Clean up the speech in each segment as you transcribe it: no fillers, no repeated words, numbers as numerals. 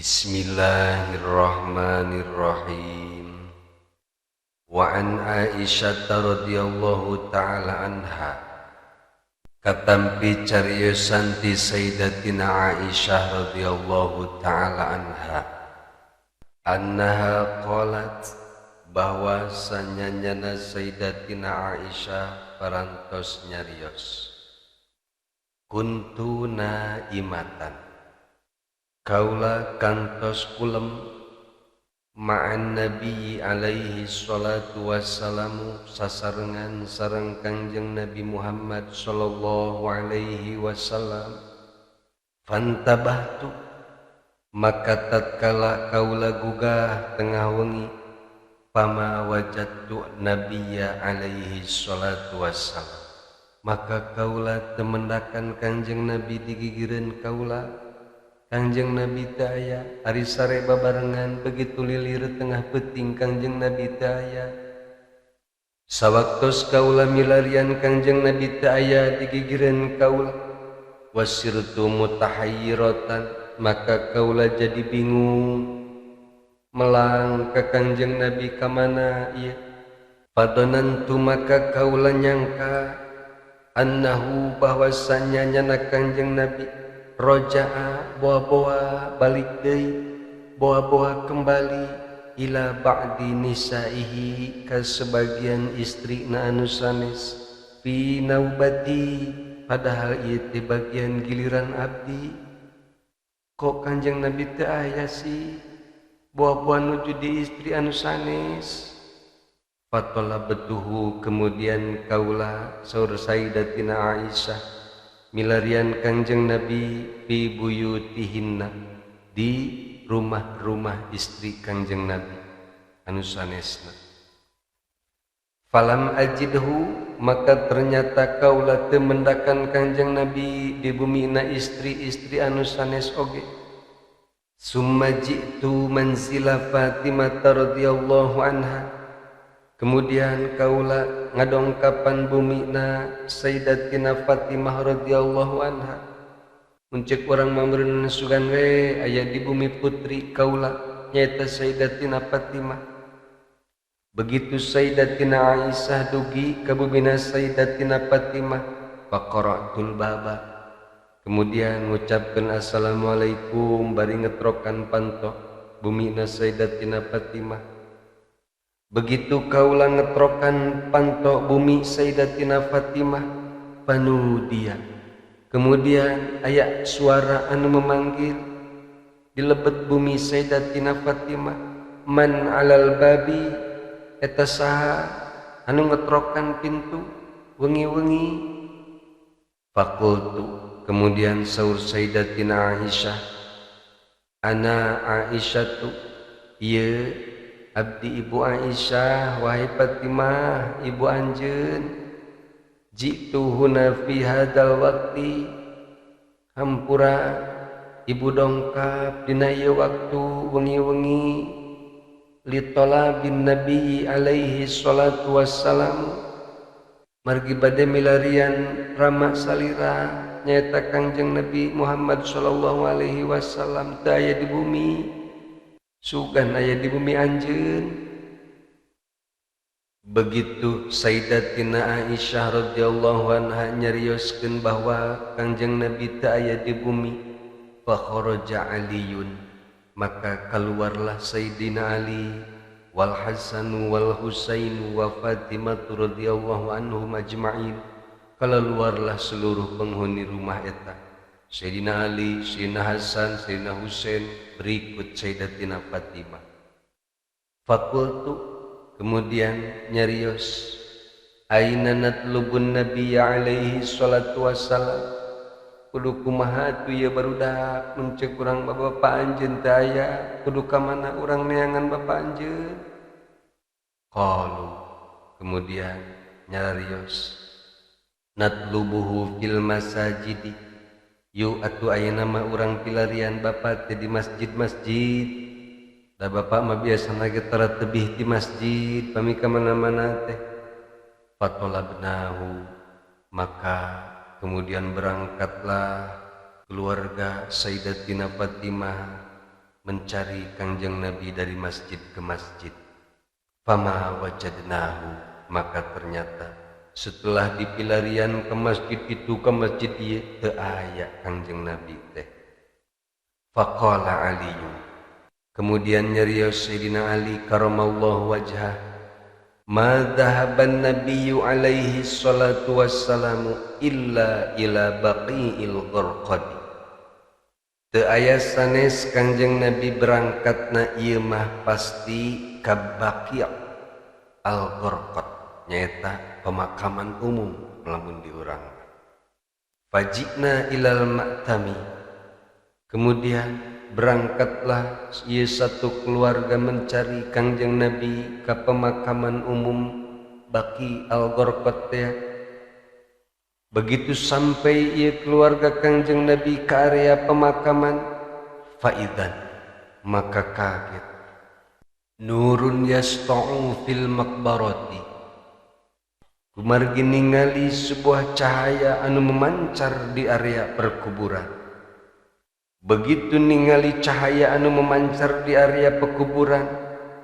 Bismillahirrahmanirrahim. Wa an Aisyah radhiyallahu ta'ala anha, katampi cariosan ti Sayyidatina Aisyah radhiyallahu ta'ala anha, annaha qalat, bahwa sanyanyana Sayyidatina Aisyah parantos nyarios, kuntu naimatan, kaula kantos kulem, ma'an Nabi alaihi salatu wassalamu, sasarengan sareng Kangjeng Nabi Muhammad sallallahu alaihi wasallam. Fantabahtu, maka tatkala kaula gugah tengah wengi, pama wajadtu nabiyya alaihi salatu wassalam, maka kaula temendakan Kangjeng Nabi di gigireun kaula. Kangjeng Nabi teu aya, ari sare babarengan, begitu lilir tengah peuting Kangjeng Nabi teu aya. Sawaktos kaula milarian Kangjeng Nabi teu aya di gigireun kaula, wasirtu mutahayyiratan, maka kaula jadi bingung melang ka Kangjeng Nabi ka mana ieu. Fadonantu, maka kaula nyangka, annahu, bahwasanya nyana Kangjeng Nabi, roja'a, boa-boa balik deui, boa-boa kembali, ila ba'di nisaihi, ka sebagian istri na anu sanes, fi naubati, padahal ieu teh bagian giliran abdi. Kok Kanjeng Nabi teu aya sih, boa-boa nuju di istri anu sanes. Fatalabetuhu, kemudian kaula, saur Sayyidatina Aisyah, milarian Kangjeng Nabi, fi buyutihinna, di rumah-rumah istri Kangjeng Nabi anu sanesna. Falam ajidhu, maka ternyata kaula teu mendakan Kangjeng Nabi di bumina istri-istri anu sanes oge. Summa ji'tu manzila Fatimah radhiyallahu anha, kemudian kaula ngadongkapan bumina Sayyidatina Fatimah radhiyallahu anha. Muncik urang mamreun sugan we aya di bumi putri kaula nyaeta Sayyidatina Fatimah. Begitu Sayyidatina Aisyah dugi ka bumina Sayyidatina Fatimah, faqara'tul baba, kemudian ngucapkeun assalamualaikum bari ngetrokan panto bumina Sayyidatina Fatimah. Begitu kaula ngetrokan panto bumi Sayyidatina Fatimah, panudia, kemudian aya suara anu memanggil di lebet bumi Sayyidatina Fatimah, man alal babi, eta saha anu ngetrokan pintu wengi-wengi. Faqultu, kemudian saur Sayyidatina Aisyah, ana Aisyatu, ieu abdi ibu Aisyah, wahai Fatimah ibu anjeun, jitu huna fi hadzal waqti, hampura ibu dongkap dina ieu waktu wengi-wengi, li talabin nabi alaihi salatu wassalam, margi bade milarian rama salira nyaeta Kangjeng Nabi Muhammad sallallahu alaihi wasallam teu aya di bumi, sugan aya di bumi anjeun. Begitu Sayyidatina Aisyah radhiyallahu anha nyarioskeun bahwa Kangjeng Nabi teu aya di bumi, fa kharaja Aliyun, maka keluarlah Sayyidina Ali wal Hasan wal Husain wa Fatimah radhiyallahu anhum ajma'in. Keluarlah seluruh penghuni rumah eta, Sayyidina Ali, Sayyidina Hasan, Sayyidina Husain, berikut Sayyidatina Fatimah. Fakultu, kemudian nyarios, aina natlubun nabiyya alaihi salatu wassalam, kudu kumaha atuh ieu barudak, mun ceuk urang bapak anjeun teu aya, kudu ka mana urang neangan bapak anjeun. Qalu, kemudian nyarios, natlubuhu fil masajidi, yuk atuh ayeuna mah urang pilarian bapak teh di masjid-masjid. Da bapak mah biasana ge tara tebih di masjid pami ka mana-mana teh. Fatolabnahu, maka kemudian berangkatlah keluarga Sayyidatina Fatimah mencari Kangjeng Nabi dari masjid ke masjid. Fama wajadnahu, maka ternyata setelah dipilarian ke masjid itu ke masjid ieu teu aya Kangjeng Nabi teh. Faqala Aliyu, kemudian nyarios Sayyidina Ali karamallahu wajhah, ma dhahaban nabiyyu alaihi salatu wassalamu illa ila baqi'il gharqad. Teu aya sanes Kangjeng Nabi berangkatna ieu mah pasti ka Baqi' al-Gharqad, nyaeta pemakaman umum lamun di urang. Fajina ilal ma'tami, kemudian berangkatlah ieu satu keluarga mencari Kangjeng Nabi ka pemakaman umum Baqi al-Gharqad teh. Begitu sampai ieu keluarga Kangjeng Nabi ke area pemakaman, faidan, maka kaget. Nurun yasta'u fil maqbarati, kumargi ningali sebuah cahaya anu memancar di area perkuburan. Begitu ningali cahaya anu memancar di area pekuburan,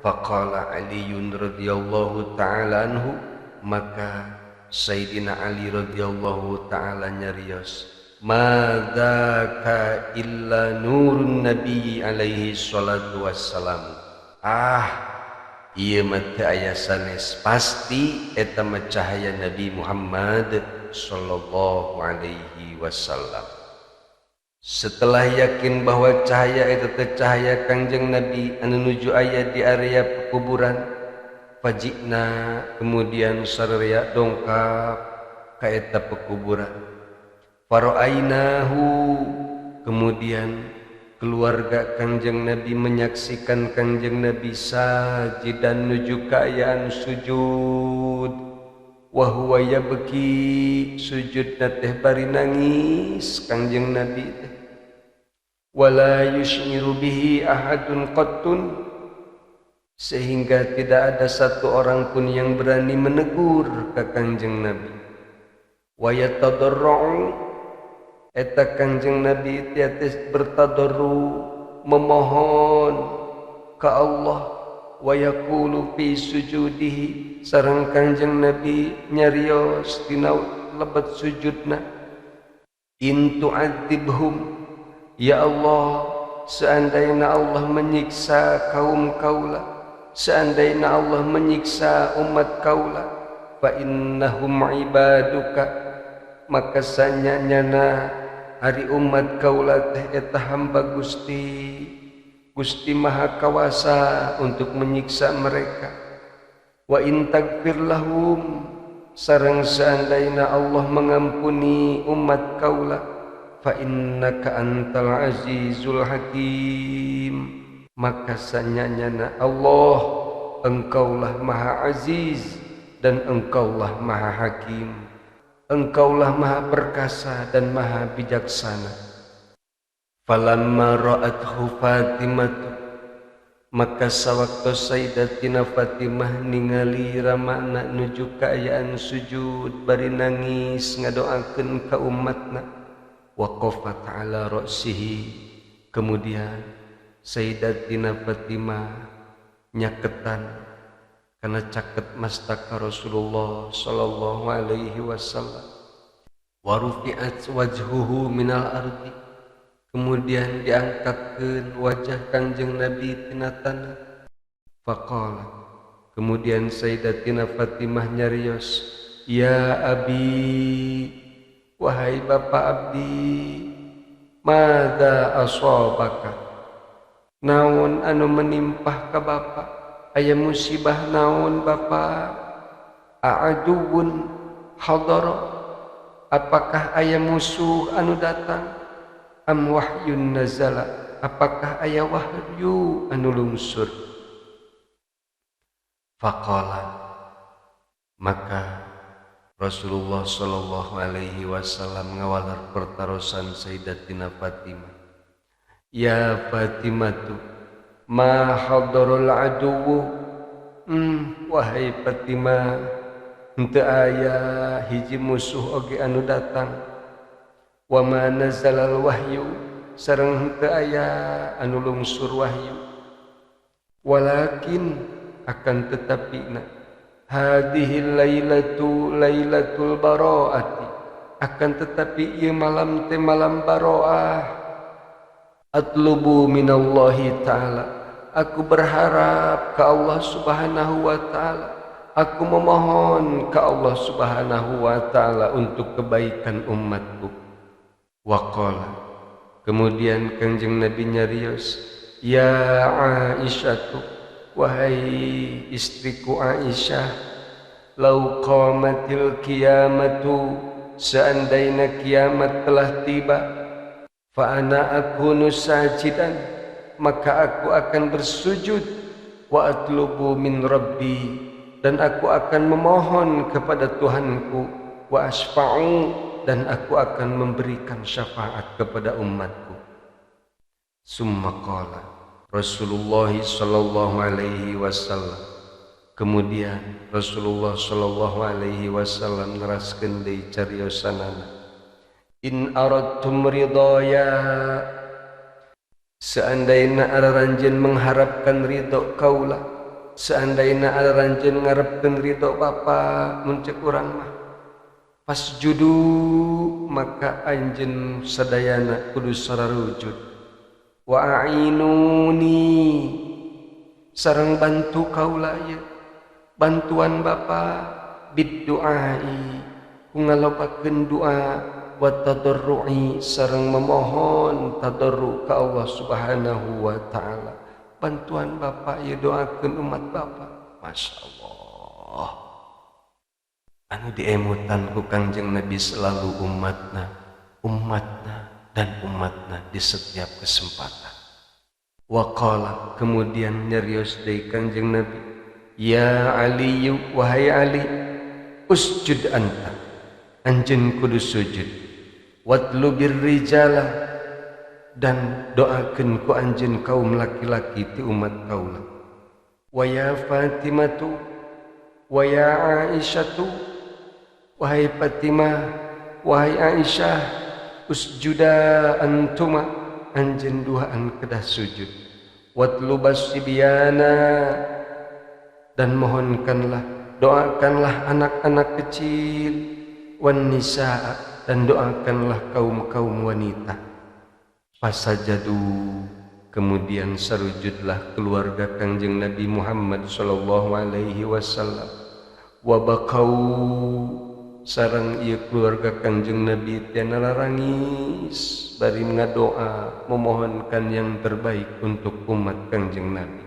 faqala Aliyun radhiyallahu ta'ala anhu, maka Sayyidina Ali radhiyallahu ta'ala nyarios, ma dzaka illa nurun nabiyyi alaihi salatu wassalam. Ah, ieu mah teu aya sanes, pasti eta mah cahaya Nabi Muhammad sallallahu alaihi wasallam. Setelah yakin bahwa cahaya eta teh cahaya Kangjeng Nabi anu nuju aya di area pekuburan, fajina, kemudian sararea dongkap ka eta pekuburan. Faraainahu, kemudian keluarga Kangjeng Nabi menyaksikan Kangjeng Nabi sajidan nuju kaayaan sujud. Wa huwa yabki, sujudna teh bari nangis Kangjeng Nabi teh. Wala yush'iru bihi ahadun qattun, sehingga tidak ada satu orang pun yang berani menegur ke Kangjeng Nabi. Wa yatadarra'u, eta Kangjeng Nabi tiatis bertadarru, memohon ke Allah. Wa yaqulu fi sujudihi, sareng Kangjeng Nabi nyarios dina lebet sujudna, in tu'adzibhum, ya Allah, seandainya Allah menyiksa kaum kaula, seandainya Allah menyiksa umat kaula, fa innahum ibaduka, maka sanyanyana hari umat kaula teh eta hamba Gusti, Gusti Maha Kawasa untuk menyiksa mereka. Wa in tagfir lahum, sareng seandainya Allah mengampuni umat kaula, fa innaka antal azizul hakim, maka sanyanyana Allah, engkaulah Maha Aziz dan engkaulah Maha Hakim, engkaulah Maha Perkasa dan Maha Bijaksana. Falamma ra'athu Fatimah, maka sawaktu Sayyidatina Fatimah ningali ramana nuju kaayaan sujud bari nangis ngadoakeun ka umatna, waqafat ala ra'sihi, kemudian Sayyidatina Fatimah nyaketan karena caket mastaka Rasulullah sallallahu alaihi wasallam. Wa rufi'at wajhuhu minal ardi, kemudian diangkatkeun wajah Kangjeng Nabi tina tanah. Faqala, kemudian Sayyidatina Fatimah nyarios, ya abi, wahai bapak abdi, madza asabaka, naon anu menimpah ka bapak, aya musibah naon bapak, a'aduwun hadara, apakah aya musuh anu datang, am wahyun nazala, apakah aya wahyu anu lungsur. Faqala, maka Rasulullah sallallahu alaihi wasallam ngawalar pertarosan Sayyidatina Fatimah, ya Fatimatu, ma hadarul aduwu, wahai Fatimah, henteu aya hiji musuh oge anu datang. Wa ma nazalal wahyu, sareng henteu aya anu lungsur wahyu. Walakin akan tetapi na hadhil lailatu lailatul baraati, akan tetapi ieu malam teh malam baroah. Atlubu minallahi ta'ala, aku berharap ke Allah Subhanahu wa ta'ala, aku memohon ke Allah Subhanahu wa ta'ala untuk kebaikan umatku. Waqala, kemudian Kanjeng Nabi nyarios, ya Aisyatu, wahai istriku Aisyah, lau qamatil kiamatu, seandainya kiamat telah tiba, fa ana akunu sajidan, maka aku akan bersujud, wa atlubu min rabbi, dan aku akan memohon kepada Tuhanku, wa asfa'u, dan aku akan memberikan syafaat kepada umatku. Summa qala Rasulullah sallallahu alaihi wasallam, kemudian Rasulullah sallallahu alaihi wasallam neraskeun deui cariosanana, in aradtum ridaya, seandainya aranjeun mengharapkan ridho kaula, seandainya aranjeun ngarepkeun ridho bapa, mun ceuk urang mah fasjudu, maka anjeun sadayana kudu sararujud, wa a'inuni, sareng bantu kaula ieu, bantuan bapa, bidduai, ku ngalobakeun doa, wa tadarru'i, sareng memohon tadarru ka Allah Subhanahu wa ta'ala. Bantuan bapa ieu, doakeun umat bapa. Masya Allah, anu diemutan ku Kangjeng Nabi selalu umatna, umatna dan umatna di setiap kesempatan. Waqala, kemudian nyarios deui Kangjeng Nabi, ya Ali, wahai Ali, usjud anta, anjeun kudu sujud, watlubir rijala, dan doakeun ku anjeun kaum laki-laki ti umat kaula. Wa ya Fatimatu, wa ya Aisyatu, wahai Fatimah, wahai Aisyah, usjuda antuma, anjeun duaan kedah sujud, watlubas sibyana, dan mohonkanlah, doakanlah anak-anak kecil, wan nisaa, dan doakanlah kaum-kaum wanita. Fasajadu, kemudian sarujudlah keluarga Kangjeng Nabi Muhammad sallallahu alaihi wasallam. Wa baqau, sareng ieu keluarga Kangjeng Nabi teh narangis bari ngadoa memohonkan yang terbaik untuk umat Kangjeng Nabi.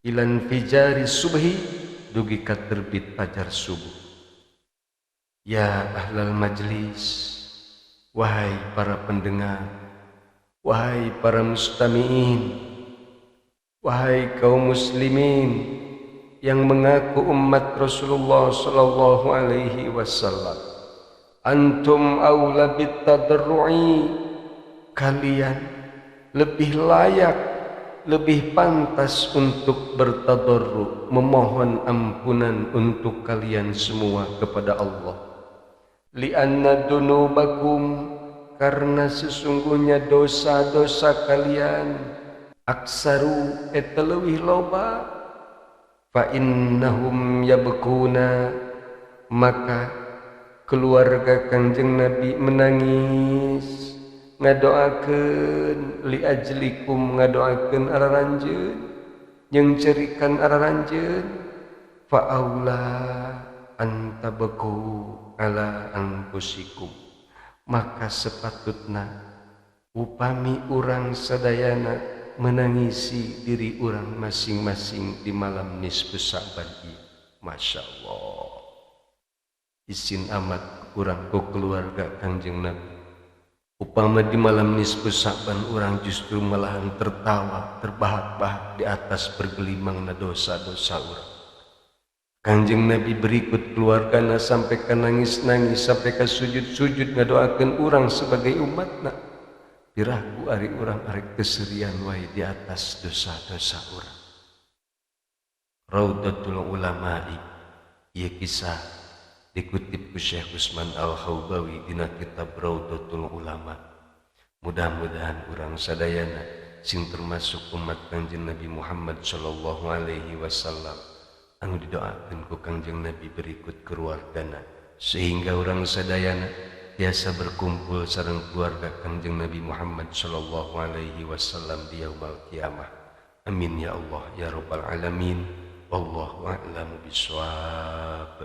Ilan fijari subhi, dugi ka terbit fajar subuh. Ya ahlal majlis, wahai para pendengar, wahai para mustami'in, wahai kaum muslimin yang mengaku umat Rasulullah sallallahu alaihi wasallam, antum aula bitadarru'i, kalian lebih layak, lebih pantas untuk bertadarru, memohon ampunan untuk kalian semua kepada Allah. Li'anna dunubakum, karena sesungguhnya dosa-dosa kalian, aksaru eta leuwih loba, fa innahum yabkuna, maka keluarga Kangjeng Nabi menangis ngadoakeun, li ajlikum, ngadoakeun araranjeun, jeung cerikan araranjeun, fa aula antabku ala anfusikum, maka sepatutna upami urang sadayana menangisi diri urang masing-masing di malam nisfu Sa'ban ieu. Masya Allah, isin amat urang ku keluarga Kangjeng Nabi. Upama di malam nisfu Sa'ban urang justru malahan tertawa, terbahak-bahak di atas bergelimangna dosa-dosa urang. Kangjeng Nabi berikut keluargana sampai ka nangis-nangis, sampai ka sujud-sujud ngadoakeun urang sebagai umatna. Piraku ari urang arek keserian wae di atas dosa-dosa urang. Raudatul Ulama'i, ieu kisah dikutip ku Syekh Usman Al-Khawbawi dina kitab Raudatul Ulama. Mudah-mudahan urang sadayana sing termasuk umat Kangjeng Nabi Muhammad sallallahu alaihi wasallam anu didoakeun ku Kangjeng Nabi berikut keluargana, sehingga urang sadayana biasa berkumpul sareng keluarga Kangjeng Nabi Muhammad sallallahu alaihi wasallam di yaumul kiamah. Amin ya Allah ya rabbal alamin. Wallahu a'lamu bissawab.